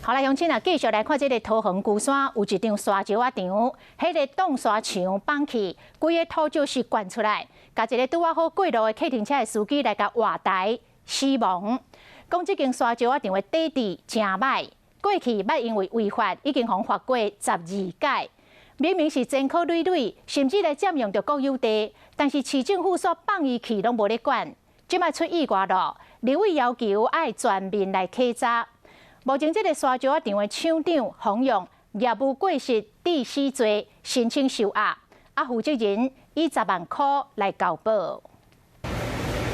好來，鄉親啊，繼續來看這个桃園龜山有一場沙石仔場，彼个擋沙牆崩去，規个土石是摜出來，共一个拄仔好過路的客停車的司機來共活埋死亡。講這間沙石仔場的底質誠䆀，過去捌因為違法已經予罰過十二擺。明明是前科累累，甚至來佔用著國有地，但是市政府煞放伊去，攏無咧管。這擺出意外咯，立委要求愛全面來稽查。目前這个沙石仔場的廠長予用業務過失致死罪申請收押，啊，負責人以10萬箍來交保。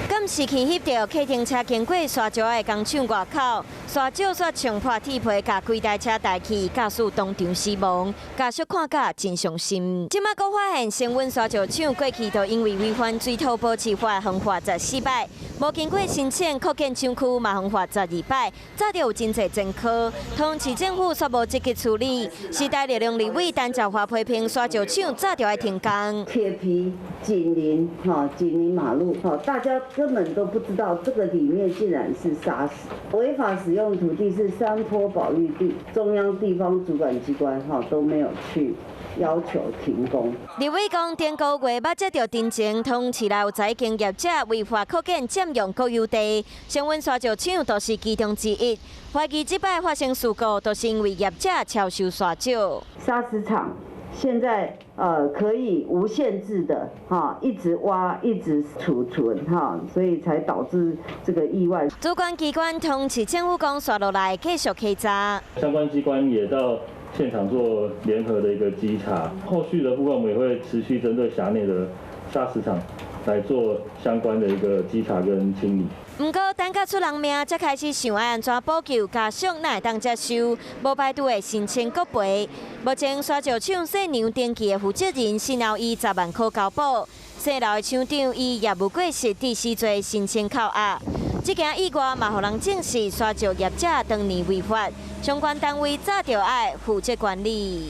監視器翕著客停車經過沙石仔的工廠外口，沙石煞衝破鐵皮，共規台車載去，駕駛當場死亡，家屬看甲真傷心。這擺閣發現升溫沙石廠過去就因為違反水土保持法，予罰14擺，無經過申請擴建廠區嘛予罰12擺，早就有真濟前科。桃園市政府煞無積極處理，時代力量立委陳澤華批評沙石廠早就愛停工。鐵皮緊鄰哈緊鄰馬路，哈大家根本都不知道這個裡面竟然是砂石，違法使用土地是山坡保育地，中央地方主管機關哈都沒有去要求停工。立委講，頂個月捌接著陳情，桃園市內有十間業者違法擴建佔用國有地，升溫沙石廠就是其中之一。懷疑這擺發生事故，就是因為業者超收沙石。砂石廠現在可以無限制的哈一直挖一直儲存哈，所以才導致這個意外。主管機關桃園市政府講，紲落來繼續稽查。相關機關也到現場做聯合的一個稽查，後續的部分我們也會持續針對轄內的砂石廠來做相關的一個稽查跟清理。毋過等到出人命，才開始想愛按怎補救，家屬哪會當接受？無排除會申請國賠。目前沙石廠卸娘登記的負責人先後以10萬箍交保，姓劉的廠長以業務過失致死罪申請扣押。這件意外嘛，予人證實沙石業者長年違法，相關單位早就愛負責管理。